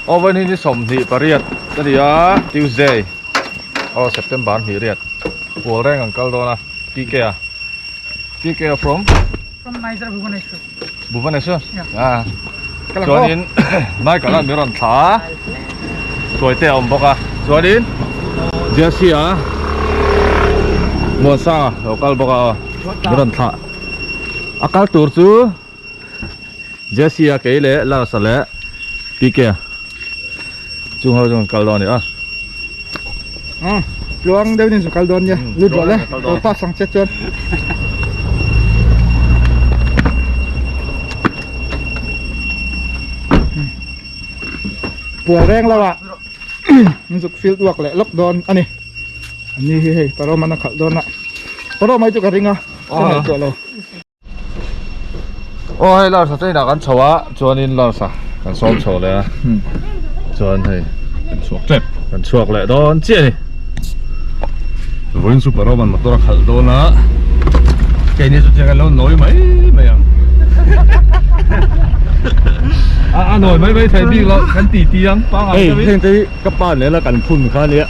Aw vawiin hi ni 28 a ni a Tuesday aw September hnih riat pawl reng an kal dawn a PK a PK a from From Niger Bhubaneswar. Bhubaneswar ah chuanin Michael a mi rawn thla a Tuaite a awm bawk a chuanin Jesse a Muansanga lo kal bawk a aw mi rawn thla a kal tur chu Jesse a kei leh Lars-a leh PK a chung ho chu an kal dawn a ni a. Umm tluang deuh in zu kal dawn nia lut rawh le lo pass ang che chuan. Pual reng lo ah zuk field work leh lawk dawn a ni. Ani hi hei Paroma a khalh dawn a Paroma hi chu ka ring a ka ngaihtuah lo. Aw hei Larsa train ah kan chho a chuanin Larsa kan sawm chho leh a chuan hei kan chhuak tep kan chhuak leh dawn chiah a ni vawiin super roman motor a khalh dawn a keini chu tiang an lo nawi mai mai ang a a nawi mai mai thei bik lo kan ti ti ang pangai hei heng te hi ka pa nena kan phun kha ania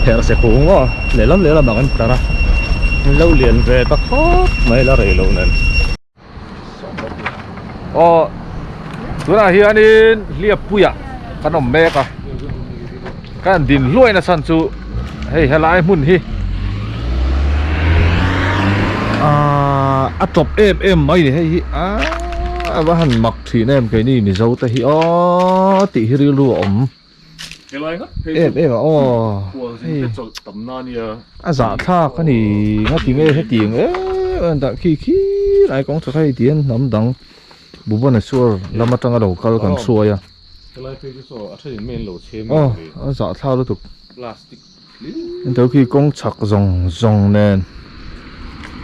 Herh se kung maw lehlam lehlam ah kan tar a an lo lian ve ta khawp mai la rei loh nen. Aw tunah hianin hliappuiah kan awm mek a kan din hluai na chhan chu hei helai hmun hi ahh a tawp em em mai ni hei hi ahh a va han mak thin em keini mizo te hi aw tih hi rilru a awm. Em em a aw hei a zahthlak a ni nga ti nge hetiang em em dah khi khi lai kawng tha kha hei ti hian hnam dang Bhubaneswar lam atanga lo kal kan hruai a aw a zahthlak lutuk engto khi kawng chhak zawng zawng nen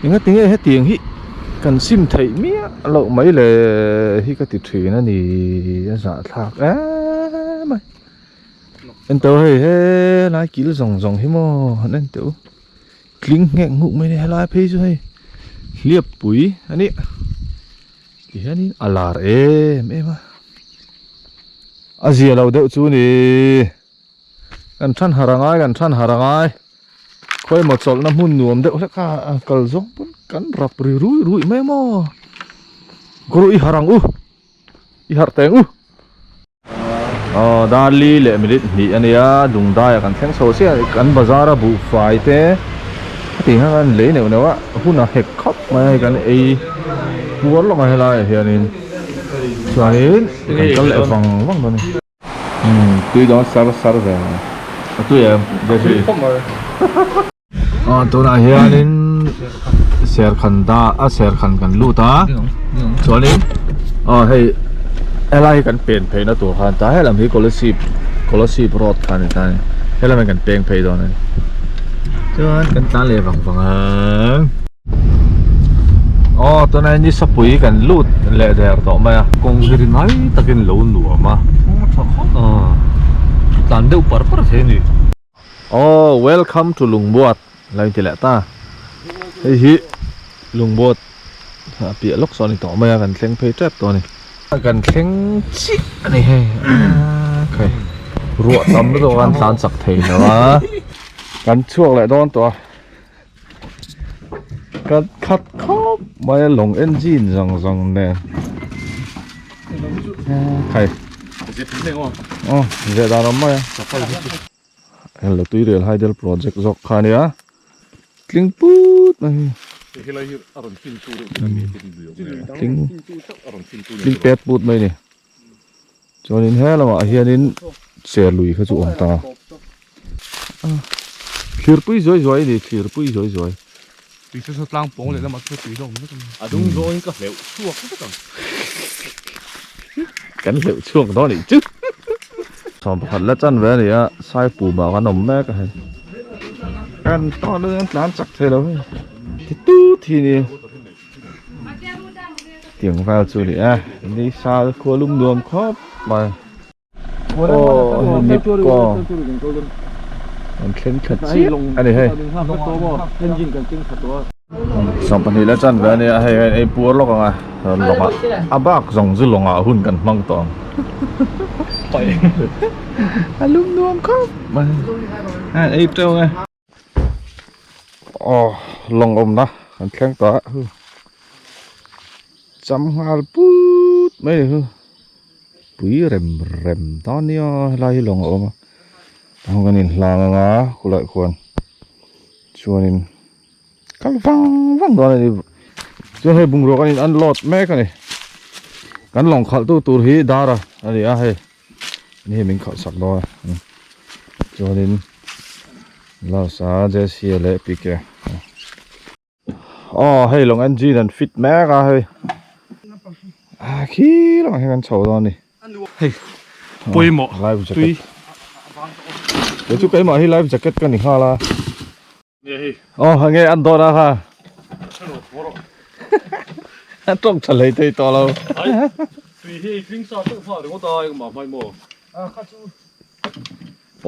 enga ti nge hetiang hi kan sim theih miah loh mai le hi ka ti thin a ni a zahthlak em a engto hei helai kil zawng zawng hi maw han en teh u tling nghek nghuk mai a ni helai phei chu hei hliap pui a ni tihianin a lar em em a a zia lo deuh chu ni. Kan than harh angai kan than harh angai khawi emaw chawlhna hmun nuam deuh hlek kha a kal zawng pawn kan rap ri rui rui mai maw guru i harh ang u i harh teng u aw darli leh minute hnih a nia lungdai ah kan thleng chho chiah kan bazar a buhfai te heti hian an lei neuh neuh a hun a hek khawp mai a hei kan ei puar lawk a helaiah hianin chuanin kan kal leh vang vang dawn a ni. Tui dawn sar sar ve a tui em Jeffrey aw tunah hianin serkhan da a serkhan kan lut a chuanin aw hei helai hi kan pen phei na tur khan ta helam hi Kolasib Kolasib road kha a ni ta a ni helam hi kan peng phei dawn a ni chuan kan tlan leh vang vang ang. Aw tunah hian nisapui kan lut leh der tawh mai a kawng hi ri ngai takin lo nuam a aw tlan deuh par par thei a ni. Aw welcome to Lungbuat lo inti leh ta hei hi Lungbuat a piah lawk saw a ni tawh mai a kan thleng phei tep tawh a ni. Kan thleng chiah a ni hei khai ruah tam lutuk a kan tlan chak thei lo a kan chhuak leh dawn tawh a. Kan khat khawp mai a lawng engine zawng zawng nen khai aw zeh dan awm mai a hello tuirial hydel project zawk kha ania tling put mai hi tling tling pet put mai ni chuanin he lamah hianin chair lui kha chu awm ta a thlirpui zuai zuai a ni thlirpui zuai zuai tui chu tlang pawng leh lamah chuan tui zawk vek a ni a dung zawngin ka hleuh chhuak vek ang kan hleuh chhuak dawn anih chu 11 la chan ve a ni a saipum ah kan awm mek a hei kan tawh lutuk an tlan chak thei lo hei ti tut hi ni. Tiang vel chu ni e ni sal khua lum nuam khawp mai aw hei nipko an thleng thla chiah a ni hei 12 la chan ve a nia hei hei ei puar lawk ang a lawngah a bak zawng chu lawngah hun kan hmang tawh ang. A lum nuam khawp mai. A ei teuh ang e. Aw lawng awmna kan thleng tawh a hu cham nghal put mai ni hu pui rem rem dawn nia helai hi lawng a awm a tah kan inhlang anga khulaiah khuan chuanin kal vang vang dawn a ni chuan hei bungrua kan in unload mek a ni kan lawng khalh tu tur hi dar a ni a hei. Ni hi min khalh sak dawn a chuanin last a Jessie leh PK aw hei lawng engine an fit mek a hei ah khi lamah hian kan chho dawn a ni hei pawimawh life jacket kei chu keimah hi life jacket ka ni nghal a aw nge an dawn a kha a tawng tha hlei thei tawh lo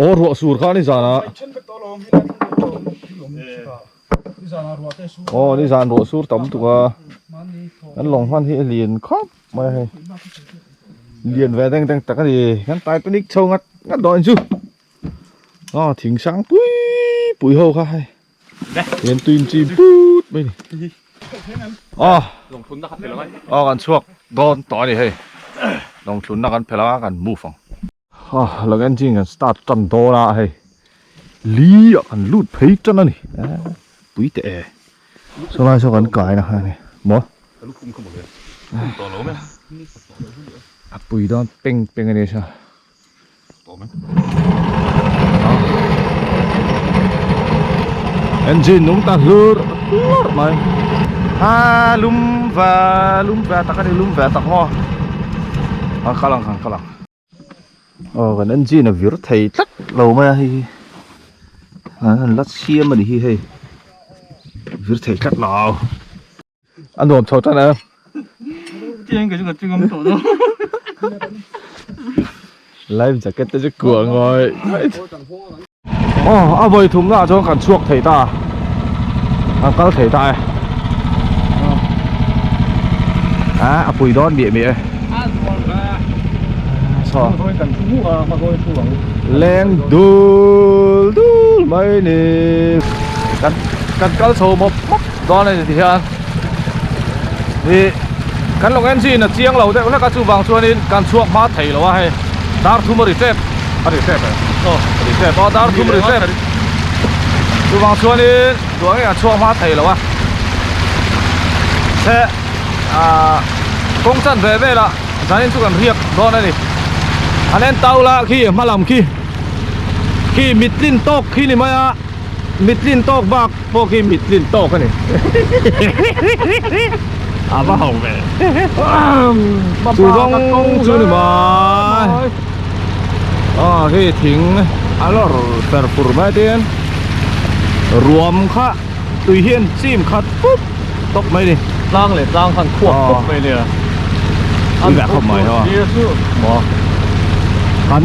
aw ruah sur kha ni zan ah aw ni zan ruah sur tam tuk a kan lawng hman hi a lian khawp mai a hei lian ve deng deng tak a ni kan titanic chho ngat ngat dawn chu. Aw thing sang pui pui ho kha hei hian tuin chi put mai ni aw aw kan chhuak dawn tawh a ni hei lawngthlunna kan phelh a kan move ang aw lawng engine kan start tan dawn a hei li ah kan lut phei tan a ni pui teh e sawlai saw kan kai na kha a ni maw a pui dawn peng peng a ni sa. Engine nung ta hlur hlur mai a lum va lum ve tak a ni lum ve tak maw a kal ang kan kal ang aw kan engine a vir thei tlat lo mai a hei hi an la siam a ni hi hei vir thei tlat lo. A nuam chho tan a. Life jacket te chu kuah ngawi. Aw a vawi thum na ah chuan kan chhuak thei ta a. Kan kal thei ta e. A a pui dawn miah miah e. Saw. Leng dul dul mai ni. Kan kan kal chho mawp mawp. Dawn a ni ti hian ih kan lawng engine a chiang lo deuh hlek a chuvang chuanin kan chhuak hma thei lo a hei dar thum a ri tep a ri tep e aw a ri tep aw dar thum a ri tep chuvang chuanin duh angin kan chhuak hma thei lo a se ah kawng chan ve velah zanin chu kan riak dawn a ni an en tau la khi hma lam khi khi mitlin tawk khi ni mai a mitlin tawk bak. Pawh khi mit tlin tawk a ni. A va ho ve. Chu zawng chu ni mai. Aw khi thing a lawr fer fur mai te hian ruam kha tui hian chim khat pup tawp mai ni. Tlang leh tlang khan khuak pup mai nia. An vek khawp mai ho. Maw. Kan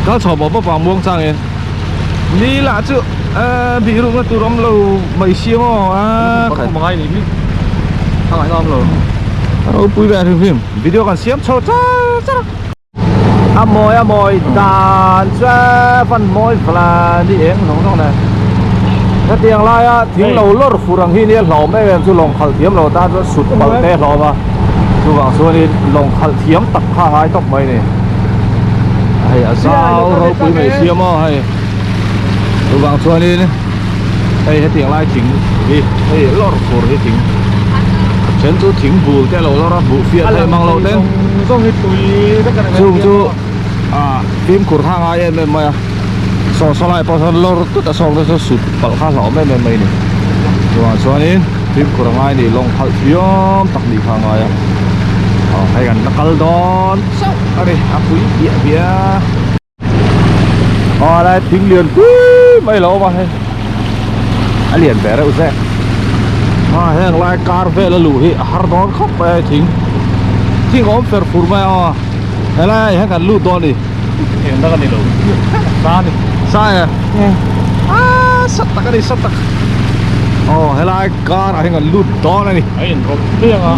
kal chho bawp bawp ang muang changin. Ni lah chu a bih rukna tur awm lo mai sia maw a khat ngai ni hi a ngaihna awm lo a ropui ve hrim hrim video kan siam chho char char a a mawi a mawi dan chuan van mawi vla ni eng zawng zawng nen hetiang laia thing lo lawr fur ang hi nia hlawm em em chu lawng khalh thiam lo tan chuan sut palh te hlawm a chuvang chuanin lawng khalh thiam tak kha a ngai tawp mai ni. Hei a zau ropui mai sia maw hei chuvang chuanin hei hetiang lai thing hi hei lawr fur hi thing a then chu thing bul te a lo lawr a buh fiah theih mang loh ten chung chu ah fimkhur kha a ngai em em mai a saw saw lai pawh sawn lawr tut a sawng te chu sut palh kha hlauhawm em em mai a ni chuvang chuanin fimkhur a ngai a ni lawng khalh thiam tak nih kha a ngai a aw hei kan la kal dawn. Chauh a ni a pui biah biah aw lai thing lian pui mai lo awm a hei a lian ve reuh zek a heng lai kar vel a luh hi a har dawn khawp mai a thing thing awm fer fur mai a helai ah hian kan lut dawn a ni eng tak a ni lo sa a ni sa e a sat tak a ni sat tak aw helai kar ah hian kan lut dawn a ni a inrawlh chiang a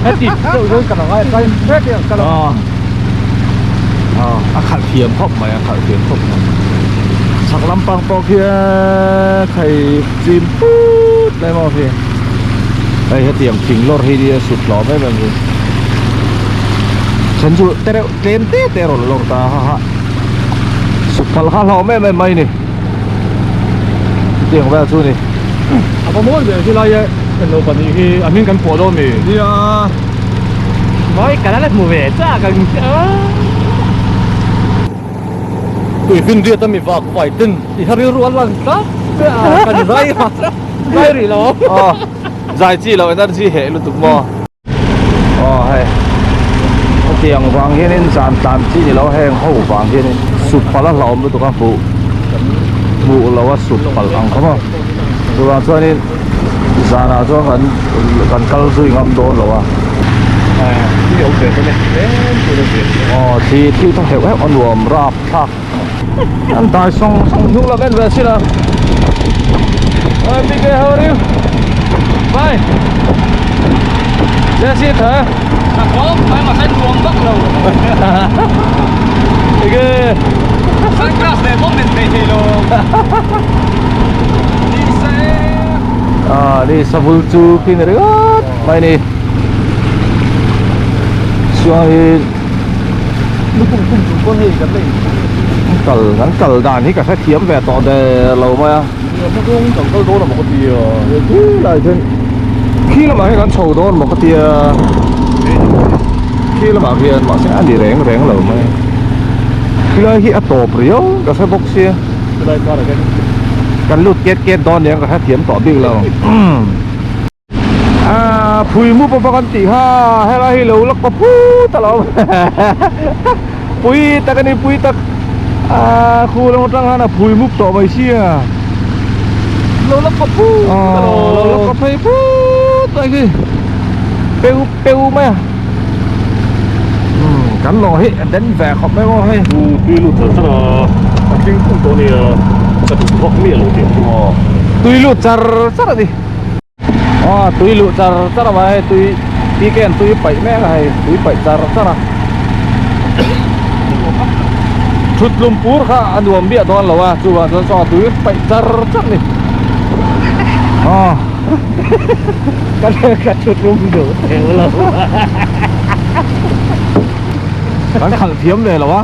heti deuh deuh ka la ngai a tlai hrek hian ka la aw Thiam khawp mai a khalh thiam khawp mai. Chhak lampang pawh khian khai chim put mai maw khi. Hei hetiang thing lawr hi nia sut hlawm em em hi. Then chu te reuh tlem te te a rawn lawr ta a ha ha. Sut phal kha hlawm em em mai ni. Chutiang vel chu ni. A va mawi ve khi lai e kan lo pahnih hi a hming kan pawh dawn mi. Nia. Mawi ka la hmu ve chak ang che a. Tui fin riat a mi vak vai ten i ha rilru a lang tlat che a kan zai a zai rih lo. Aw zai chi lo energy heh lutuk maw. Aw hei hetiang vang hianin zan tlan chi ni lo heng ho vang hianin sut palh a hlauhawm lutuk a hmuh hmuh lo a sut palh ang kha maw chuvang chuanin zanah chuan kan kan kal zui ngam dawn lo a aw thli thil thaw heuh heuh a nuam rap thlak an dai sawng sawng hnung lam en ve a sin a Oi PK how are you? Bye. Jesse tha. Ka khawp mai mahse nuam vak lo. Ege. Sunglass leh bawm nen thei thei lo. Ni se. Ah ni savul chu khi ni ringawt mai ni. Chuan kal kan kal dan hi ka hrethiam ve tawh der lo mai a kan kal dawn a maw ka ti a khi lai chuan khi lamah hian kan chho dawn maw ka ti a khi lamah hian mahse a ni reng reng lo mai khilai hi a tawp riau ka hre bawk sia kan lut ket ket dawn nia ka hrethiam tawh bik lo. Ah phui mup a kan tih kha helai hi lo la kaw phut a lo pui tak a ni pui tak ah khu lam atang khan a phui mup tawh mai sia lo la kaw phut a lo lo la kaw phei phut mai khi peu peu mai a kan lawng hi a den ve khawp mai maw hei tui lut char char a a tling khum tawh a nia ka duh vak miah lo tih ang chu tui lut char char a ni. Aw tui luh char char a mai hei tui pi ken tui paih mek a hei tui paih char char a thut tlum pur kha a nuam biah dawn lo a chuvang chuan saw tui paih char char ni aw ka ka thut tlum duh theu lo kan khalh thiam ve lo a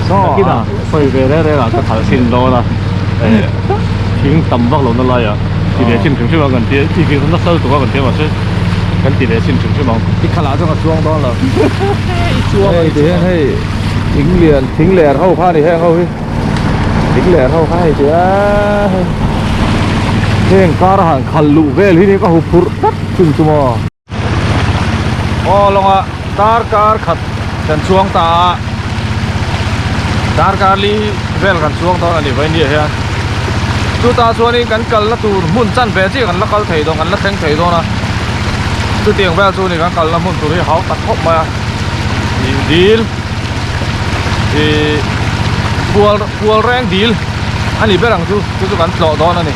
saw a sawi ve reng reng ah ka khalh thin dawn a thing tam vak lo na lai ah ti leh chim hrim hrim ang kan ti i vir nasa lutuk a kan ti a mahse kan ti leh chim hrim hrim ang. I khalh ah chuan ka chuang dawn lo hei ti hian hei thing lian thing ler ho kha a ni heng ho hi thing ler ho kha hei ti a hei heng kar a han khalh luh vel hi ni ka huphurh tlat thin chu maw. Aw lawnga darkar khat kan chuang ta a darkar li vel kan chuang dawn a ni Vainia hian chutah chuanin kan kalna tur hmun chan ve chiah kan la kal thei dawn kan la thleng thei dawn a chutiang vel chu ni kan kalna hmun tur hi hau tak khawp mai a ih dil ih pual pual reng dil a ni ber ang chu chu chu kan tlawh dawn a ni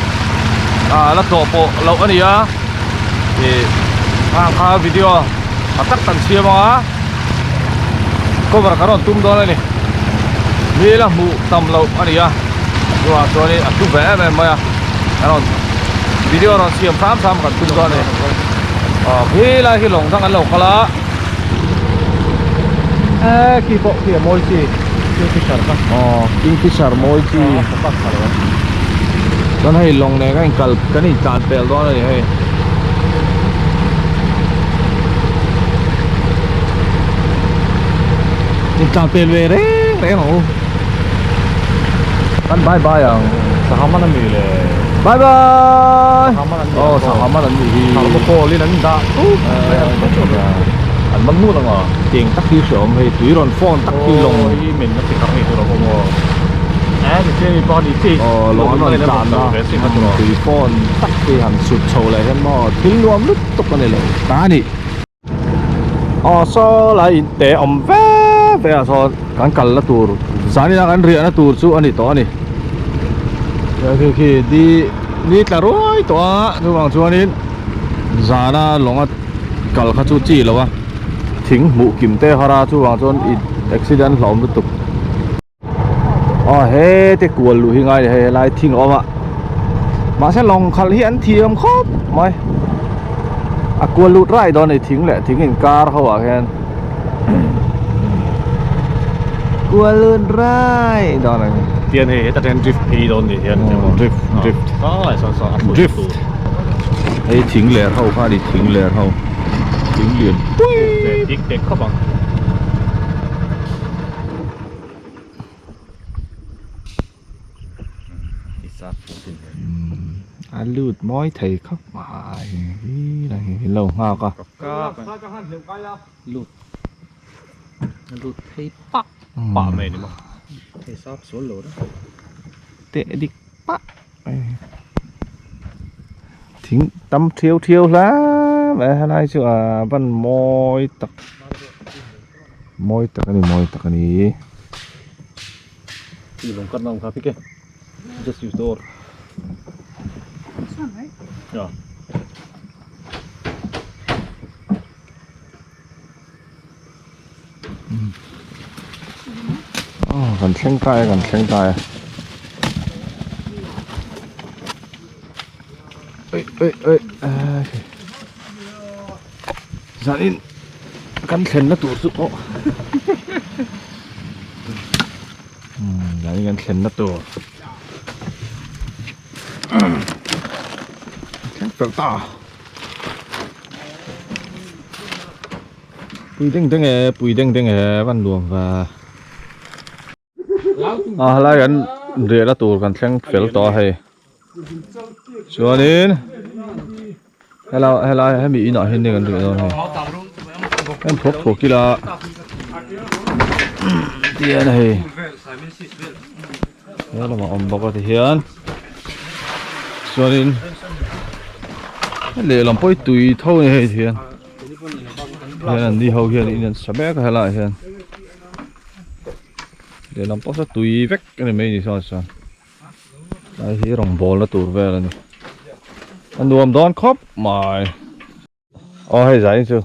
ah la tlawh pawh loh a ni a. Ih hang kha video tha tak kan siam ang a cover kan rawn tum dawn a ni mi la hmuh tam loh a ni a chuvang chuanin a hlu ve em em mai a kan rawn video rawn siam hram hram kan tum dawn a ni aw khi lai khi lawng dang an lo kal a e khi pawh khi a mawi chi kingfisher kha aw kingfisher mawi chi chuan hei lawng nen kan inkal kan intlan pel dawn a ni hei intlan pel ve reng reng ang u kan bye bye ang sangha man a ni le bye bye sangha man an ni aw sangha man an nih hi thermocol in an dah tup mai an man tur an man ngun ang a tiang tak hi hreawm hei tui rawn phone tak hi lawng hi min a ti kar ngei tur a awm aw Aw lawng an rawn tlan a tui phone tak hi han sut chho leh hian maw thil nuam lutuk a ni lo ta a ni aw saw lai in te awm ve ve ah sawn kan kal na tur zanina kan riah na tur chu a ni tawh a ni khi khi ni ni tla ruai tawh a chuvang chuanin zana lawnga kal kha chu chi lo a thing hmuh kim te har a chuvang chuan accident hlauhawm lutuk. Aw hete kual luh hi ngai hei helai thing a awm a mahse lawng khalh hi an thiam khawp mai a kual lut rai dawn a ni thing leh thing inkar ho ah hian kual lut rai dawn a ni. Tian hei heta hian drift phei dawn ni hian drift drift drift hei thing ler ho kha a ni thing ler ho thing lian pui dik tek khawp ang. A lut mawi thei khawp mai hi lo nghak a lut lut phei pah pah mai ni maw teh dik pah thing tam thiau thiau hle mai a helai chu a van mawi tak mawi tak a ni mawi tak a ni. Tih lung kat na awm kha pik e just use the oar yeah. Aw kan thleng ta e kan thleng ta e oi oi oi zanin kan thlenna tur chu aw zanin kan thlenna tur thleng fel ta. Pui deng deng e pui deng deng e van nuam va a helai kan riahna tur kan thleng fel tawh a hei chuanin helai helai hemi inah hian kan riah dawn hei en thuak thuak ila tian hei he lamah awm bawk a tihian chuanin lehlam pawh hi tui tho a ni hei tihian. Hian an ni ho hian in an sa mek a helaiah hian lehlam pawh saw tui vek a ni mai ni saw chuan tlai hi rawngbawlna tur vel a ni a nuam dawn khawp mai aw hei zai chu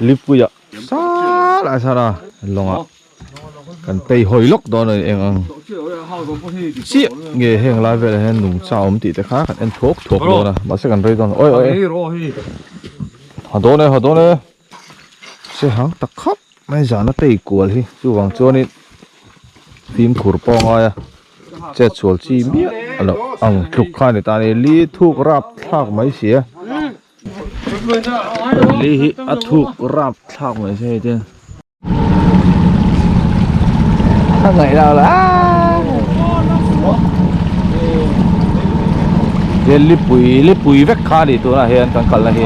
lipuia sala sala lawngah. Kan tei hawi lawk dawn a ni eng ang chiah nge heng lai velah hian nungcha awm tih te kha kan en thuak thuak dawn a mahse kan rei dawn awi awi ha dawn e ha dawn e se hang tak khawp mai zana tei kual hi chuvang chuanin fimkhur pawh a ngai a chet sual chi miah loh ang tluk kha a ni ta a ni li thuk rap thlak mai si a. Li hi a thuk rap thlak mai se hei te. A ngaih lo la Hian lipui lipui vek kha a ni tunah hian kan kalna hi.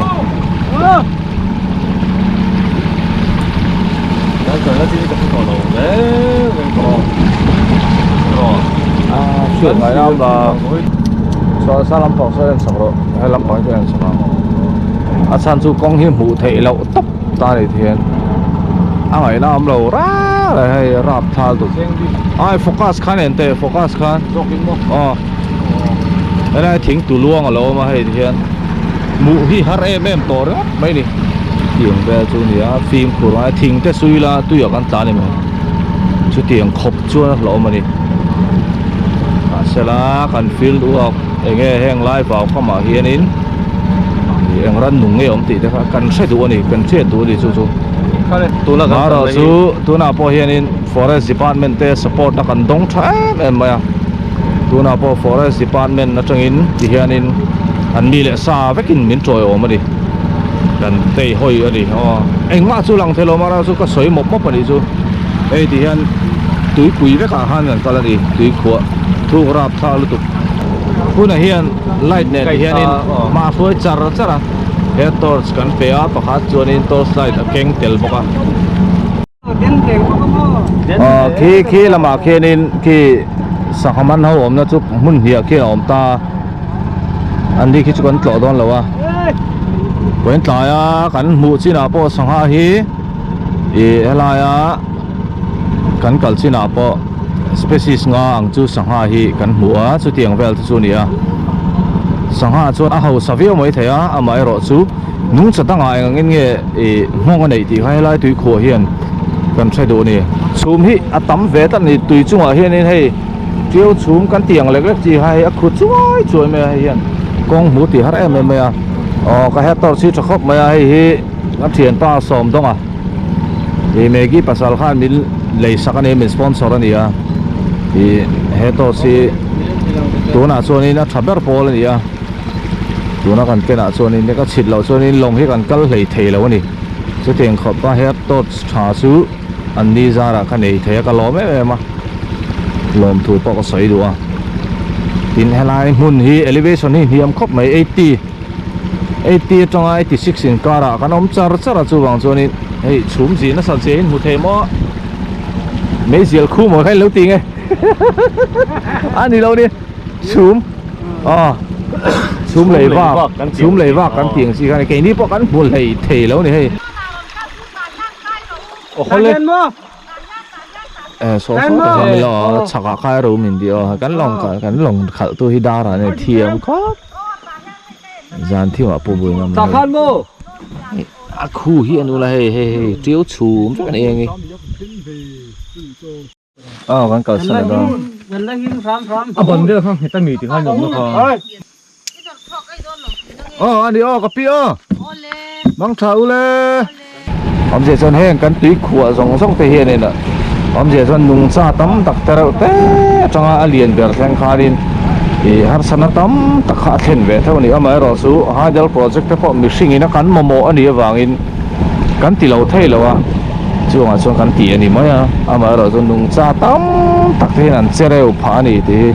Kan kalna chu ka hre tawh lo reng reng tawh rawh. A hriat ngai lam la. Saw sa lampang saw en sak rawh he lampang hi chu en sak ang. A chhan chu kawng hi hmuh theih loh tawp. Ta ni thian a ngaihna awm lo ral a hei rap thal duh ai focus khan en teh focus khan aw helai thing tu luang a lo awm a hei hian hmuh hi har em em tawh ringawt mai ni tiang vel chu a ni a fimkhur a thing te sui la tuiah kan tlan a ni mai chutiang khawp chuan a hlauhawm a ni mahsela kan field work Enge heng lai vau khamah hianin eng ran nung nge awm tih te kha kan hre duh a ni kan hriat duh a ni chu chu marawh chu tunah pawh hianin forest department te support a kan dawng tha em em mai a tunah pawh forest department atangin ti hianin an mi leh sa vekin min tawiawm a ni kan tei hawi a ni aw engmah chu lang thei lo marawh chu ka sawi mawp mawp a nih chu hei ti hian tuipui vekah khan kan kal a ni tuikhuah thuk rap thlak lutuk. Hunah hian light nen ti hianin hma a hruai char char a he torch kan pe a pakhat chuanin torch light a keng tel bawk a. Aw khi khi lamah khianin khi sangha man ho awmna chu hmun hniah khian a awm ta a an ni khi chu kan tlawh dawn lo a vawiin tlaia kan hmuh chinah pawh sangha hi ih helaia kan kal chinah pawh species nga ang chu sangha hi kan hmu a chutiang vel te chu a ni a sangha chuan a hausa viau mai thei a amaherawh chu nungcha dangah eng angin nge ih nghawng a neih tih kha helai tuikhuah hian kan hre duh a ni. Chhum hi a tam ve tlat a ni tui chungah hianin hei tiau chhum kan tih ang lek lek chi kha hei a khu chuai chuai mai a hei hian kawng hmu tih har em em mai a aw ka head torch hi tha khawp mai a hei hi ka thianpa sawm dawng a ih Maggie pasal khan min lei sak a ni min sponsor a ni a ih he torch hi tunah chuanin a tha ber pawl a ni a tuna kan kenah chuanin ka chhit loh chuanin lawng hi kan kal hlei thei lo a ni chutiang khawp a head torch tha chu an ni zarah ka nei thei a ka lawm em em a lawmthu pawh ka sawi duh a tin helai hmun hi elevation hi hniam khawp mai 80 80 atanga 86 inkarah kan awm char char a chuvang chuanin hei chhum zih nasa che in hmu thei maw meizial khu maw kha in lo ti nge a ni lo ni chhum aw chhum lei vak chhum lei vak kan tih ang chi kha keini pawh kan hmu hlei thei lo ni hei. Saw saw te hian milo chhak ah kha room in tih aw kan lawng kan lawng khalh tu hi dar ah ania thiam khawp zan thim ah pawh buai ngam hei a khu hi an ula hei hei hei tiau chhum vek an eng hi aw kan kalsan a dawn a ban vel kha nghet ami ti khan awm na kha aw ani aw ka pi aw mang tha ule awmzia chuan heng kan tui khuah zawng zawng te hian in awmzia chuan nungcha tam tak te reuh te atanga a lian ber thleng khanin ih harsatna tam tak kha a thlen ve theuh a ni amaherawh chu hydel project te pawh mihring in a kan mamawh a nih avangin kan ti lo thei lo a chungah chuan kan ti a ni mai a amaherawh chu nungcha tam tak te hian an che reuh phah a ni tih hi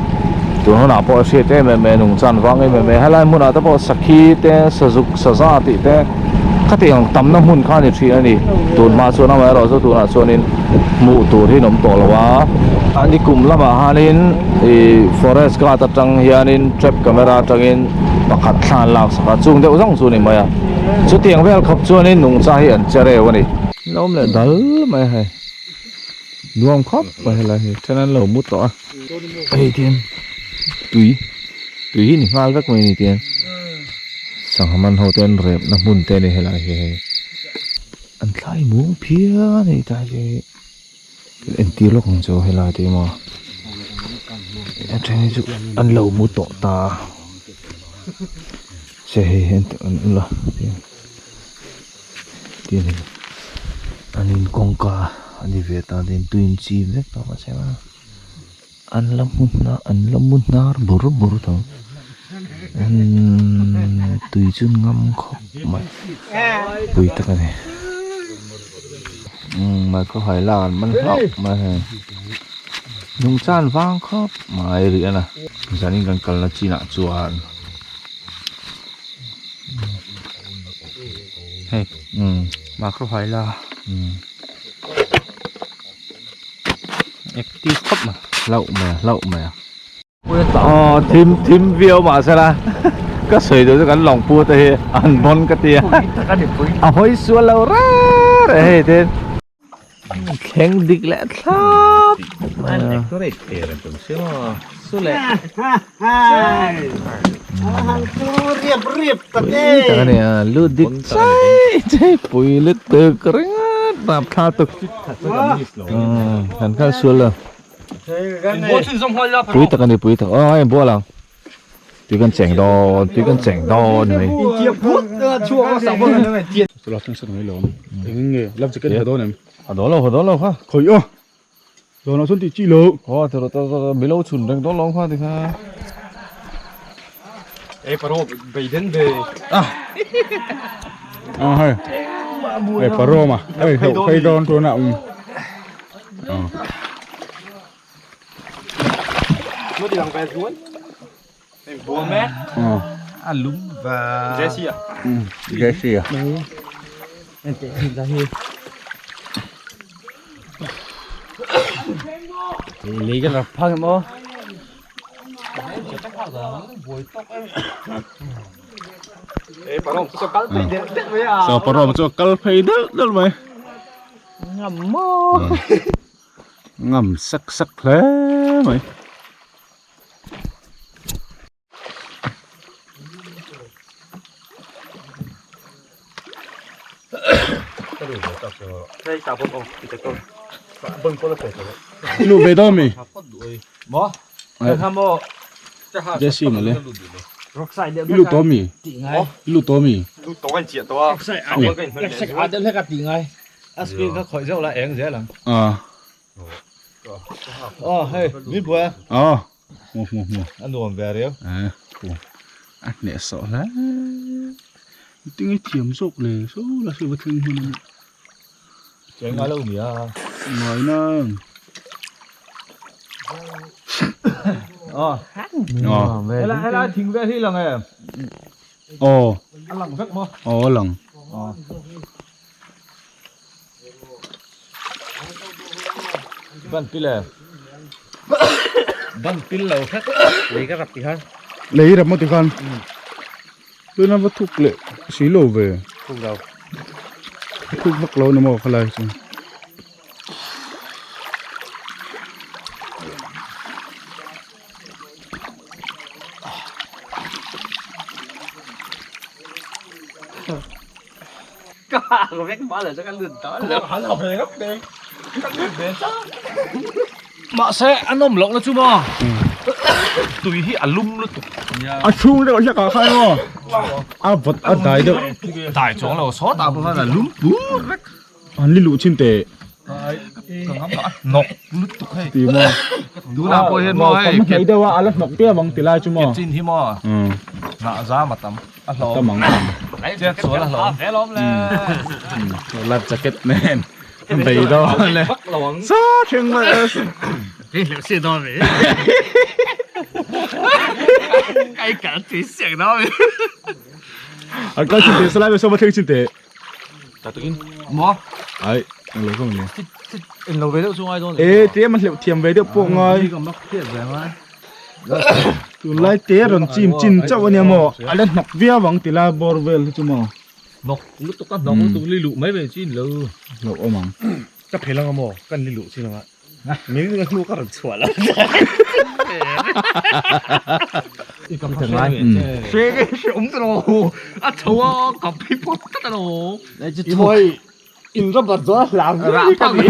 tun hunah pawh a hriat em em mai a nungchan vang em em mai helai hmunah te pawh sakhi te sazuk saza tih te khatiang ang tamna hmun kha a ni thin a ni tun hma chuan amaherawh chu tunah chuanin hmuh tur hi an awm tawh lo a a ni kum lamah hianin ih forest guard atang hianin trap camera atangin pakhat thla an lak sak a chung deuh zawng chu a ni mai a chutiang vel khawp chuanin nungcha hi an che reu a ni. Lo awm leh dal mai a hei nuam khawp mai helai hi then an lo mu tawh a hei tian tui tui hi ni nghal vek mai a ni tian sangha man ho te an rep na hmun te a ni helai hi hei an thlai muang phian a ni tai hi entir lawk ang chu helai te maw a then hi chu an lo mu tawh ta a se hei hi an ula tian. Tin an in kawngka a ni ve ta tin tui in chim vek tawh mahse an la hmu hnar an la mu hnar bur bur tho tui chu ngam khawp mai pui tak a ni micro hai lak an man hlauh mai hei nungcha an vang khawp mai rih a na zanin kan kalna chinah chuan. Hei macro hai la active khawp mai hlauh mai a hlauh mai a aw thim thim viau mah se la ka sawi duh chu kan lawng pu te hi an bawn ka ti a a hawi sual lo reng reng hei tin Thleng dik leh thlap mai a. Pui tak a ni a lut dik chai chai pui lutuk ringawt tap thla tuk kan kal sual lo pui tak a ni pui tak aw a inbual ang. Tui kan cheng dawn tui kan cheng dawn mai. A dawn lo a dawn lo kha. Khawi aw. Dawn ah chuan tih chi lo. Aw ti rawh ti milo chhun reng dawn lo kha ti kha. E paro beiden ve. Ah. Ah hei. E paro ma. Hei hei dawn tuna um. Ah. A lum và Jesse à? Jesse à? Lấy cái là phăng mò. Sao parom cho kal phei dal dal mai. Ngam mò. Ngam sak sak hle mai. Lu ve dawn mi? Jesse mawle. I lut tawh mi? I lut tawh mi? Ah. Ah. Mu mu mu. A nuam ve riau. Eh, thu. A hneh sawh hle. Tinge thiam zawk le so la se va thleng hman ani. Cheng ngai lo mi a. Ngai nang. Ah. Ah. Helai helai thing vel hi lang em. Aw. A lang vek maw? Aw a lang. Ah. Ban pil e. Ban pil lo hret. Lei ka rap ti khan. Lei rap maw ti khan. Tuna va thuk leh si lo ve. Thuk lo. Thuk vak lo ni maw khalai chu. Mahse a nawm loh na chu maw tui hi a lum lutuk. A chhung deuh hlek ah khan maw a vawt a dai deuh. Dai chuang lo sawtah pawh khan a lum pur vek. An li luh chin teh. Ka ngam a hnawk lutuk hei. Ti maw. Tunah pawh hian maw hei. Tam hnai deuh a a la hnawk piap ang ti lai chu maw. Ke chin hi maw hnah zam a tam a hlawm. Tam ang tam. Chet sual a hlawm. Life jacket nen bei dawn le. Sa thleng mai. Hei hleuh si dawn ve. Kai kal tui siak dawn ve. An kal chin teh salai ve saw va thleng chin teh. Maw? Ai, ang lo kong ni. En lo ve deuh chu ngai dawn. E, te ma hleuh thiam ve deuh pawh ngai. Ka mak thiat ve ngai. Tunlai te rawn chim chin chauh ania maw? A la hnawk viau ang ti lai bawr vel hi chu maw? Hnawk lutuk a hnawk lutuk li luh mai mai chi ni lo. Hlauh awm ang. Ka phel anga maw? Kan li luh chin anga. Min ka hnu ka rawn chhuah lo. Hre ke hre awm ta lo. A tho a ka phei phawt tlat a lo. I mawi in rubber zawh a hlang Rah phak ni.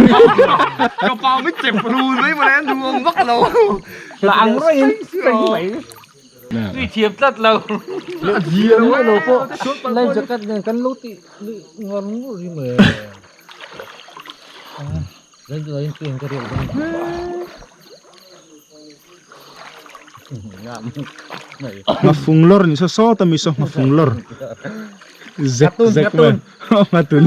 Ka pa mit chep run mai mawle an duh awm vak lo. Hlang rengin reng mai. Tui thiam tlat lo. Diam lo pawh. Life jacket nen kan lo tih ngar ngur hi mai. Ngafung lawr ni saw sawt a mi saw ngafung lawr zek zek mai ngatun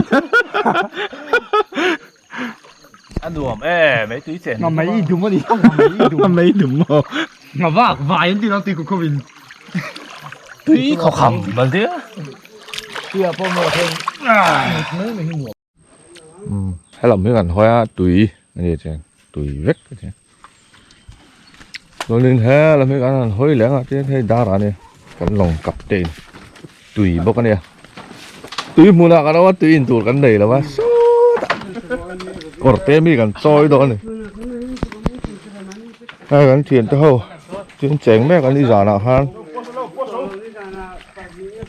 a nuam e mai tui chen nga mai dum ani nga mai dum nga mai dum maw nga vak vai an ti lo tui khawkhaw in tui khawkham man tia tia pawh maw theng mai mai hi nuam Helam hi kan hawi a tui a ni chuan tui vek a ni chuanin helam hi kan han hawi leh ang a tin hei dar ah nia kan lawng kap te in tui bawk a nia tui hmunah kan awm a tui in tur kan nei lo va sawtah kawr te mi kan chawi dawn a ni hei kan thian te ho tin cheng mek an ni zanah khan.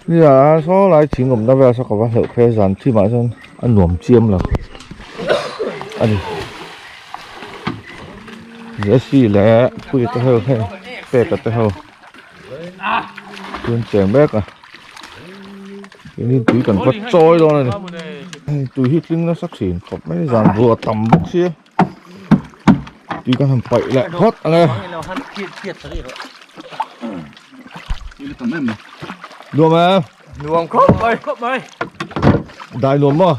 Nia saw lai thing awmna vel saw ka va hleuh phei a zan thim ah chuan a nuam chiam lo a ni Jesse leh Puia te ho hei Peka te ho chuan cheng mek a keini tui kan va chawi dawn a ni hei tui hi tling nasa thin khawp mai zan ruah a tam bawk sia tui kan han paih leh phawt ang e. Nuam em? Nuam khawp mai. Khawp mai. Dai nuam maw?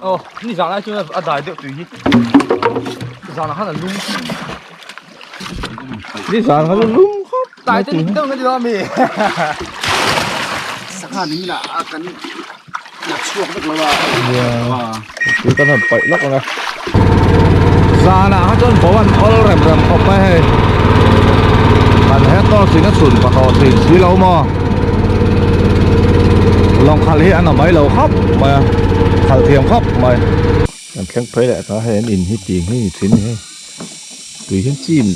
Aw, ni zan lai chuan a dai deuh tui hi. Zan ah khan a lum. Ni zan khan a lum khawp. Dai te dik deuh na ti lo ami. Sangha ni mila a kan la chhuak vek lo a. Tui kan han paih lawk ang e. Zanah kha chuan bo an awl rem rem khawp mai hei. Kan het tawh thin a chhun pa tawh thin si lo maw. Lawng khalh hi a na mai lo khawp mai a, khalh thiam khawp mai. Kan thleng phei leh ta hei an in hi tih hi ni thin hei. Tui hian chim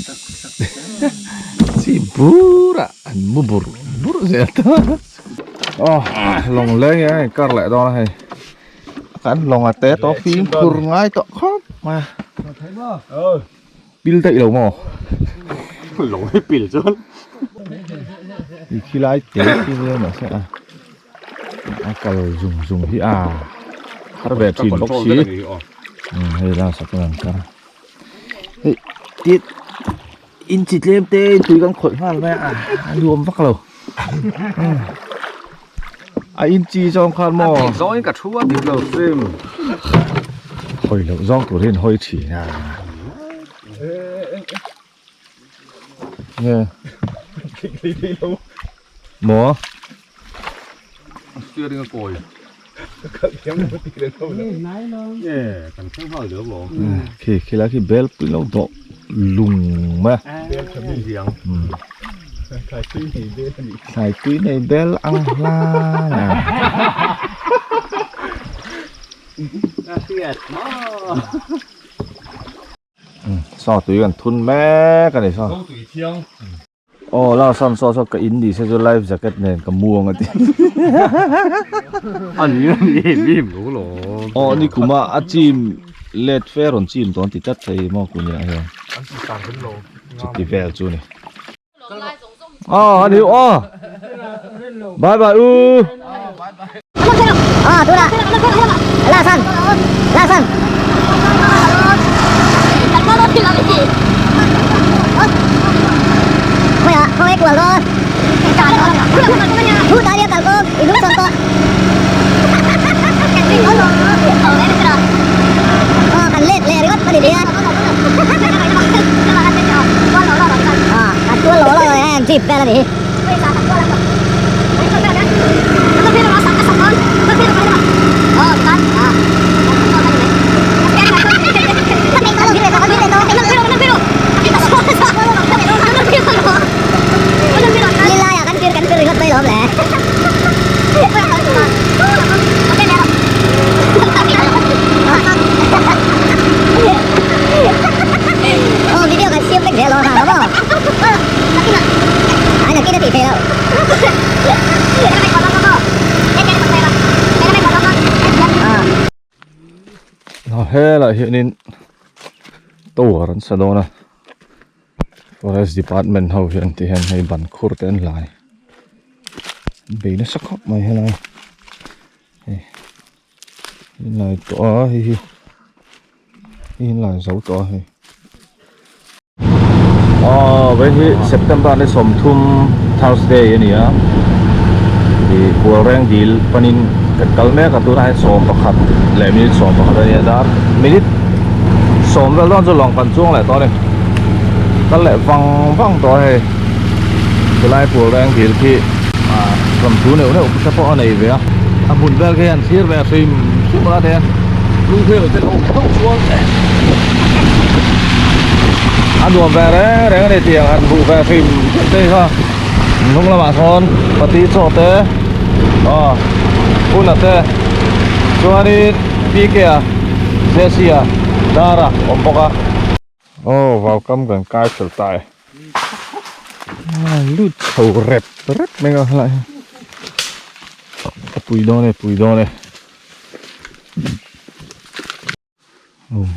chim bur a an mu bur bur zel ta. Aw lawng leng hi a inkar leh dawn a hei. Kan lawng a te tawh fimkhur ngai tawh khawp mai a. Pil daih lo maw? Lawng hi pil chuan. I khi lai te khi nia mahse a a kal zung zung hi a har ve thin bawk si. Hei la sak in an kar a. Hei tit in chi tlem te in tui kan khawih nghal mai a a nuam vak lo. A in chi zawng khan maw? A zawng in ka thu a dik lo hrim. Hawi loh zawng tur hian hawi thin a. Nge. Maw? Steering a kawi. Khi khi lai khi bel pui lo dawh lung mai a. Thlai tui nei bel ang hlan a. Saw tui kan thun mek a ni saw. Aw la sawn saw saw ka in ni se chu life jacket nen ka mu ang a ti. A ni a ni em em lo lo. Aw ni kuma a chim let fe rawn chim dawn ti tlat thei maw ku nia hian. Chuti vel chu ni. Aw a ni aw. Bye bye u. Helaiah hianin tower an sa dawn a forest department ho hian ti hian hei ban khur te an hlai bei nasa khawp mai helai hei in lai tawh a hei hi hei in lai zo tawh a hei aw vei hi September ni 30 Thursday a ni a ih Kualreng dil panin kan kal mek a tunah hian 11 leh minute 11 a ni a dar minute 10 vel dawn chu lawng kan chuang leh tawh a ni kal leh vang vang tawh a hei chulai Kualreng dil khi ah rawn thu neuh neuh te pawh a nei ve a a hmun vel khi an thlir ve hrim hrim a te blue hill te lo tho chuan a nuam ve reng reng a ni tiang han hmuh ve hrim hrim te kha hnung lamah sawn pati chaw te aw huna te chuanin P K a J C a Dara awm bawk a. Aw vau kam kan kai fel ta e lut chho rep rep mai a helai hi a pui dawn e pui dawn e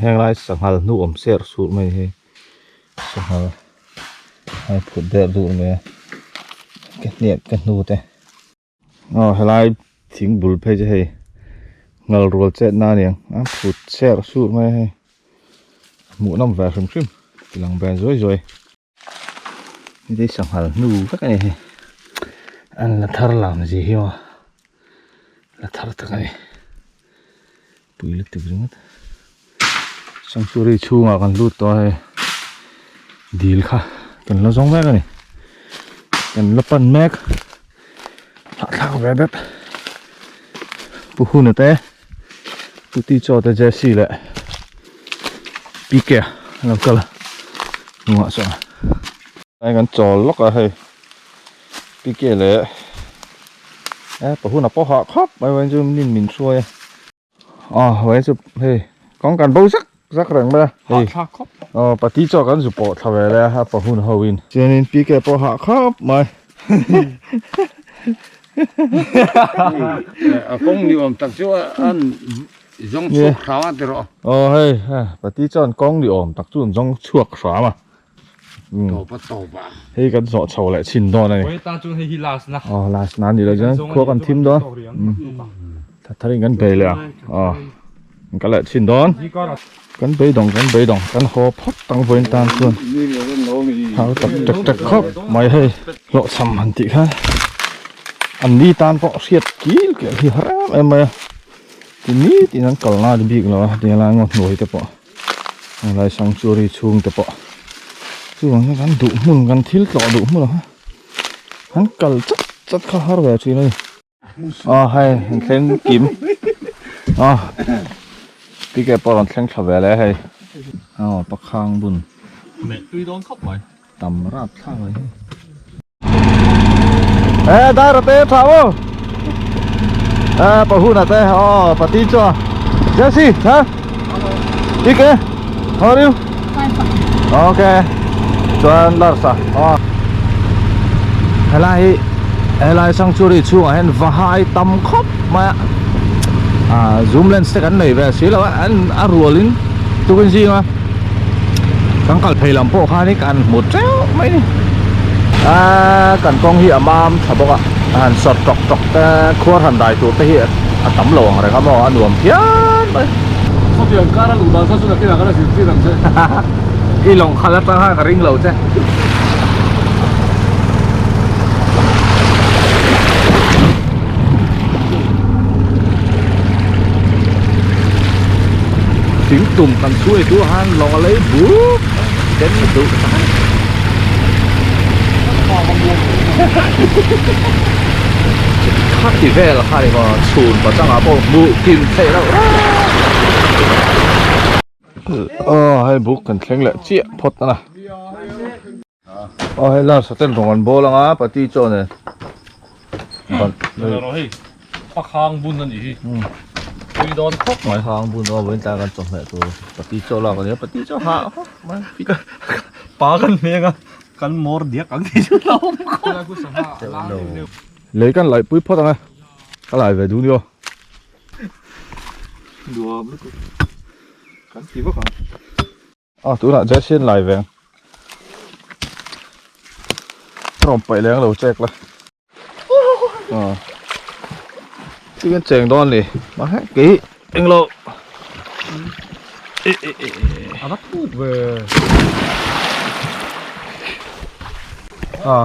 heng lai sanghal hnu awm ser sur mai hi sanghal a phut der dur mai a ka hniak ka hnu te. Aw helai thing bul phei chu hei ngal rual chet na a niang a phut cher sur mai a hei hmuh nawm ve hrim hrim ti lang ve zuai zuai hei sanghal hnu vek a ni hei an la thar lam zia hi aw la thar tak a ni pui lutuk ringawt sanctuary chhungah kan lut tawh a hei dil kha kan la zawng mek a ni kan la pan mek hahthlak ve bep pu huna te pu ti chaw te jesse leh pk an lo kal a hnungah sawn hei kan chawl lawk a hei pk leh e pa huna pawh hah khawp mai mai chu min min hruai a. Aw hei chu hei kawng kan bo zak zak reng mai a hei aw pati chaw kan zu pawh thla ve le a pa hun ho in chuanin P K pawh hah khawp mai a kawng ni awm tak chu an. Zawng chhuak hram a ti rawh. Aw hei pati chuan kawng ni awm tak chu an zawng chhuak hram a. Tawp a tawp a. Hei kan zawh chho leh chhin dawn a ni. Vawi tan chuan hei hi last na. Aw last na ni lo chuan khua kan thim dawn. Thatharin kan bei leh a. Aw kan leh chhin dawn. Kan beidawng kan beidawng kan haw phawt ang vawiin tan chuan hau tak tek tek khawp mai hei hlawhchham han tih khan an ni tan pawh hriat kil kil hi har em em mai a ti nitin an kal na bik lo a hetiang lai ngaw hnuai te pawh helai sanctuary chhung te pawh chuvang hian kan duh hmun kan thil tlawh duh hmun ang han kal chat chat kha har ve thin a ni. Aw hei an thleng kim aw tike pawh rawn thleng thla ve le hei aw pakhang bun meh tui dawn khawp mai tam rap thlak mai hei e dai te tha mo e pahuna te aw pati chu Jesse ha tike how are you okay chuan larsa aw helai hi helai sanctuary chhungah hian vahai tam khawp mai a ah zoom lens te kan nei ve si lo a an a rualin tukin zinga kan kal phei lam pawh khanin kan hmu teuh mai a ni ah kan kawng hi a mam tha bawk a a han sawt tawk tawk te khuar han dai tur te hi a tam lo ang reng a maw a nuam phian mai. Sawtiang kar a luh dan kha chu nakinah kan la zirtir ang che. I lawng khalh atang khan ka ring lo che. Thing tum kan chhuai chu han lawng a lei buk den duh tak a ni. Khati vel kha ni maw chhun pachangah pawh hmuh kim theih loh Aw hei buk kan thleng leh chiah phawt a na. Aw hei last ah ten rawng an bawl ang a pati chaw nen. Hei pakhang bun a nih hi. Tui dawn khawp mai. Pakhang bun aw vawiin tlai kan chawhmeh tur pati chaw lak a nia pati chaw hah khawp mai. Pa kan hmeng a kan mawr diak ang tih chu hlauhawm khawp. Lei kan laih pui phawt ang e ka lai ve duh ni aw. Nuam lutuk kan ti vak ang. A tunah Jesse an lai ve ang. Rawn paih leng lo check la. A chu kan cheng dawn ni. Mahse kei englo. A va thuk ve. A.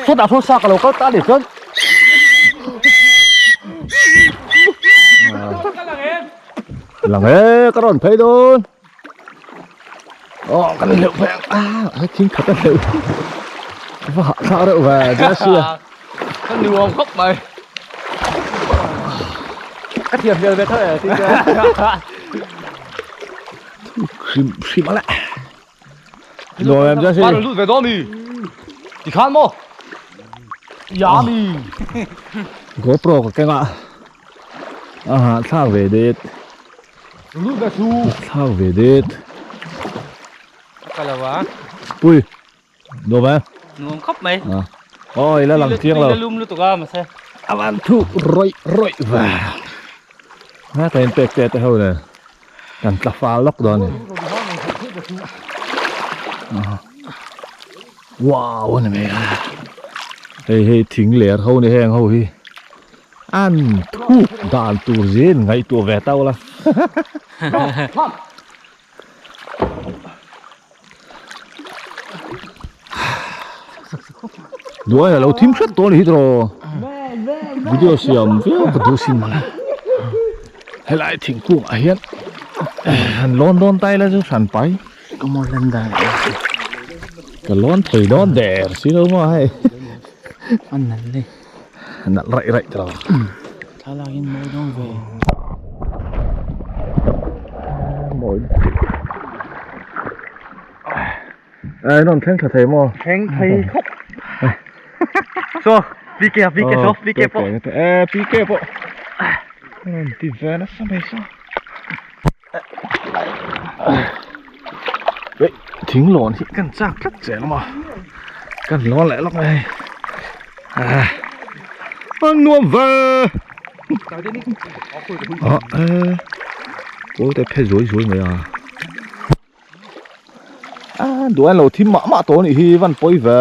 Sawtah sawn sa ka lo kal ta a nih chuan Lang e ka rawn phei dawn Aw kan hleuh phei ang a thing khat a hleuh va hah thlak reuh ve Jesse a Ka nuam khawp mai Ka thiam hmel ve tho e tih chuan Hrim hrim a le Nuam em Jesse? Ba lut ve dawn mi. Ti khan maw? Ya mi. GoPro ka keng a. Aha thlak ve det. Lut ve chu. Thlak ve det. Ka lo a. Pui. Nuam em? Nuam khawp mai. Oi la lang chiang lo. Tui la lum lutuk a mahse. Avan thu rawih rawih ve. Ha ka in pek te te ho nen. Kan tla fal lawk dawn a ni. Wow a ni mai a. Hei hei thing ler ho ni heng ho hi. An thuk dan tur zin ngaihtuah ve tau la. Duai a lo thim hret tawh a ni hi tawh video siam viau ka duh sin mawle helai thingkung ah hian han lawn dawn ta ila chu hran pai ka lawn thei dawn der si lo maw hei nalh raih raih ta lo. Ai non thleng tha thei maw? Thleng thei khawp. So, PK a PK so, PK pawh. Eh, PK pawh. Non ti ve nasa mai so. Ei, thing lawn hi kan chak tlat zel a maw. Kan lawn leh lawk mai hei. Ah. A nuam ve a e kawl te phe zuai zuai mai a a duai lo thim mah mah tawh a nih hi van pawi ve.